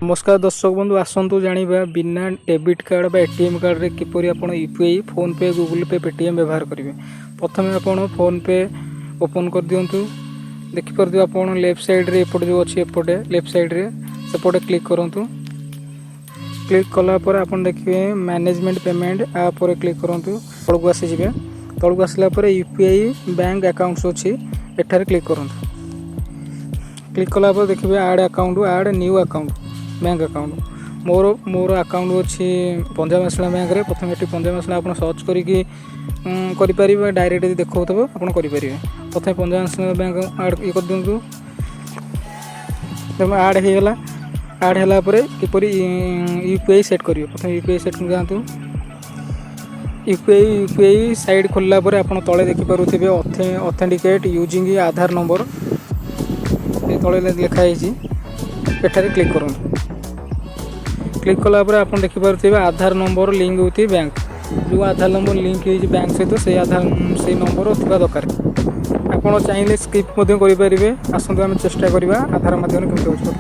ନମସ୍କାର ଦର୍ଶକ ବନ୍ଧୁ, ଆସନ୍ତୁ ଜାଣିବା ବିନା ଡେବିଟ୍ କାର୍ଡ଼ ବା ଏଟିଏମ୍ କାର୍ଡ଼ରେ କିପରି ଆପଣ UPI, PhonePe, Google pay, Paytm ବ୍ୟବହାର କରିବେ। ପ୍ରଥମେ ଆପଣ ଫୋନ୍ପେ ଓପନ୍ କରିଦିଅନ୍ତୁ। ଦେଖିପାରୁଥିବେ ଆପଣ, ଲେଫ୍ଟ ସାଇଡ଼୍ରେ ଏପଟେ ଯେଉଁ ଅଛି, ଏପଟେ ଲେଫ୍ଟ ସାଇଡ଼୍ରେ ସେପଟେ କ୍ଲିକ୍ କରନ୍ତୁ। କ୍ଲିକ୍ କଲା ପରେ ଆପଣ ଦେଖିବେ ମ୍ୟାନେଜମେଣ୍ଟ ପେମେଣ୍ଟ, ଆ ଉପରେ କ୍ଲିକ୍ କରନ୍ତୁ। ତଳକୁ ଆସିଯିବେ। ତଳକୁ ଆସିଲା ପରେ ୟୁପିଆଇ ବ୍ୟାଙ୍କ ଆକାଉଣ୍ଟସ୍ ଅଛି, ଏଠାରେ କ୍ଲିକ୍ କରନ୍ତୁ। କ୍ଲିକ୍ କଲା ପରେ ଦେଖିବେ add account, add new account, bank account। ମୋର ଆକାଉଣ୍ଟ ଅଛି ପଞ୍ଜାବ ନ୍ୟାସନାଲ୍ ବ୍ୟାଙ୍କରେ। ପ୍ରଥମେ ଏଠି ପଞ୍ଜାବ ନ୍ୟାସନାଲ୍ ଆପଣ ସର୍ଚ୍ଚ କରିକି କରିପାରିବେ, ଡାଇରେକ୍ଟ ଯଦି ଦେଖାଉଥିବ ଆପଣ କରିପାରିବେ। ପ୍ରଥମେ ପଞ୍ଜାବ ନ୍ୟାସନାଲ୍ ବ୍ୟାଙ୍କ ଆଡ଼୍ ଇଏ କରିଦିଅନ୍ତୁ। ତେଣୁ ଆଡ଼୍ ହେଇଗଲା। ଆଡ଼୍ ହେଲା ପରେ କିପରି ୟୁପିଆଇ ସେଟ୍ କରିବେ? ପ୍ରଥମେ ୟୁପିଆଇ ସେଟ୍ ଯାଆନ୍ତୁ। ୟୁପିଆଇ ସାଇଟ୍ ଖୋଲିଲା ପରେ ଆପଣ ତଳେ ଦେଖିପାରୁଥିବେ ଅଥେଣ୍ଟିକେଟ୍ ୟୁଜିଂ ଆଧାର ନମ୍ବର, ଏ ତଳେ ଲେଖା ହେଇଛି, ଏଠାରେ କ୍ଲିକ୍ କରନ୍ତୁ। କ୍ଲିକ୍ କଲା ପରେ ଆପଣ ଦେଖିପାରୁଥିବେ ଆଧାର ନମ୍ବର ଲିଙ୍କ ୱିଥ୍ ବ୍ୟାଙ୍କ। ଯେଉଁ ଆଧାର ନମ୍ବର ଲିଙ୍କ ହେଇଛି ବ୍ୟାଙ୍କ ସହିତ, ସେଇ ଆଧାର, ସେଇ ନମ୍ବର ଥିବା ଦରକାର। ଆପଣ ଚାହିଁଲେ ସ୍କିପ୍ ମଧ୍ୟ କରିପାରିବେ। ଆସନ୍ତୁ, ଆମେ ଚେଷ୍ଟା କରିବା ଆଧାର ମାଧ୍ୟମରେ କେମିତି ହେଉଛି।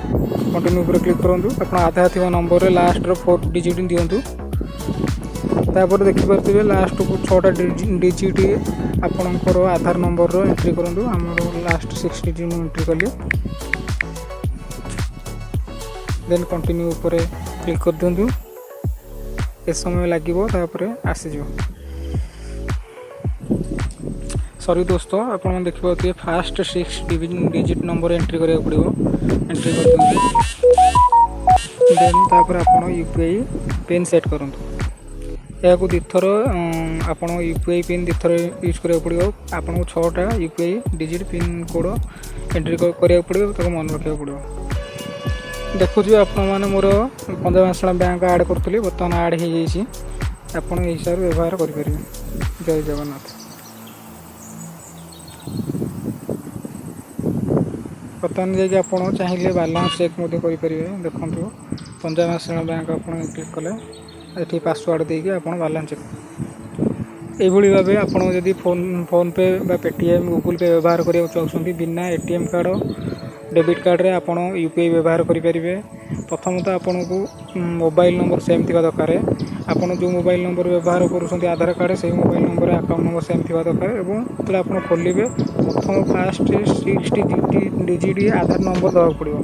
କଣ୍ଟିନ୍ୟୁ ଉପରେ କ୍ଲିକ୍ କରନ୍ତୁ। ଆପଣ ଆଧାର ଥିବା ନମ୍ବରରେ ଲାଷ୍ଟର ଫୋର୍ ଡିଜିଟ୍ ଦିଅନ୍ତୁ। ତାପରେ ଦେଖିପାରୁଥିବେ ଲାଷ୍ଟକୁ ଛଅଟା ଡିଜିଟ୍ ଆପଣଙ୍କର ଆଧାର ନମ୍ବରର ଏଣ୍ଟ୍ରି କରନ୍ତୁ। ଆମର ଲାଷ୍ଟ ସିକ୍ସ ଡିଜିଟ୍ ମୁଁ ଏଣ୍ଟ୍ରି କଲି। ଦେନ୍ କଣ୍ଟିନ୍ୟୁ ଉପରେ କ୍ଲିକ୍ କରିଦିଅନ୍ତୁ। ଏ ସମୟ ଲାଗିବ, ତାପରେ ଆସିଯିବ। ସରି ଦୋସ୍ତ, ଆପଣମାନେ ଦେଖିପାରୁଥିବେ first six digit number entry କରିବାକୁ ପଡ଼ିବ। ଏଣ୍ଟ୍ରି କରିଦିଅନ୍ତୁ। ଦେନ୍ ତାପରେ ଆପଣ ୟୁପିଆଇ ପିନ୍ ସେଟ୍ କରନ୍ତୁ। ଏହାକୁ ଦୁଇଥର ଆପଣ ୟୁପିଆଇ ପିନ୍ ଦୁଇଥର ୟୁଜ୍ କରିବାକୁ ପଡ଼ିବ। ଆପଣଙ୍କୁ ଛଅଟା UPI digit pin code entry କରିବାକୁ ପଡ଼ିବ, ତାକୁ ମନେ ରଖିବାକୁ ପଡ଼ିବ। ଦେଖୁଥିବେ ଆପଣମାନେ, ମୋର ପଞ୍ଜାବ ନ୍ୟାସନାଲ୍ ବ୍ୟାଙ୍କ ଆଡ଼୍ କରୁଥିଲି, ବର୍ତ୍ତମାନ ଆଡ଼୍ ହେଇଯାଇଛି। ଆପଣ ଏହି ହିସାବରେ ବ୍ୟବହାର କରିପାରିବେ। ଜୟ ଜଗନ୍ନାଥ। ବର୍ତ୍ତମାନ ଯାଇକି ଆପଣ ଚାହିଁଲେ ବାଲାନ୍ସ ଚେକ୍ ମଧ୍ୟ କରିପାରିବେ। ଦେଖନ୍ତୁ, ପଞ୍ଜାବ ନ୍ୟାସନାଲ୍ ବ୍ୟାଙ୍କ ଆପଣ କ୍ଲିକ୍ କଲେ, ଏଠି ପାସୱାର୍ଡ଼ ଦେଇକି ଆପଣ ବାଲାନ୍ସ ଚେକ୍। ଏଇଭଳି ଭାବେ ଆପଣ ଯଦି ଫୋନ୍ପେ ବା ପେଟିଏମ୍, ଗୁଗୁଲ୍ ପେ ବ୍ୟବହାର କରିବାକୁ ଚାହୁଁଛନ୍ତି, ବିନା ଏଟିଏମ୍ କାର୍ଡ଼, ଡେବିଟ୍ କାର୍ଡ଼ରେ ଆପଣ ୟୁପିଆଇ ବ୍ୟବହାର କରିପାରିବେ। ପ୍ରଥମତଃ ଆପଣଙ୍କୁ ମୋବାଇଲ୍ ନମ୍ବର ସେମ୍ ଥିବା ଦରକାର। ଆପଣ ଯେଉଁ ମୋବାଇଲ୍ ନମ୍ବର ବ୍ୟବହାର କରୁଛନ୍ତି ଆଧାର କାର୍ଡ଼, ସେଇ ମୋବାଇଲ୍ ନମ୍ବରରେ ଆକାଉଣ୍ଟ ନମ୍ବର ସେମ୍ ଥିବା ଦରକାର ଏବଂ ଯେତେବେଳେ ଆପଣ ଖୋଲିବେ, ପ୍ରଥମ ଫାଷ୍ଟ ସିକ୍ସ ଡିଜିଟ୍ ଆଧାର ନମ୍ବର ଦେବାକୁ ପଡ଼ିବ।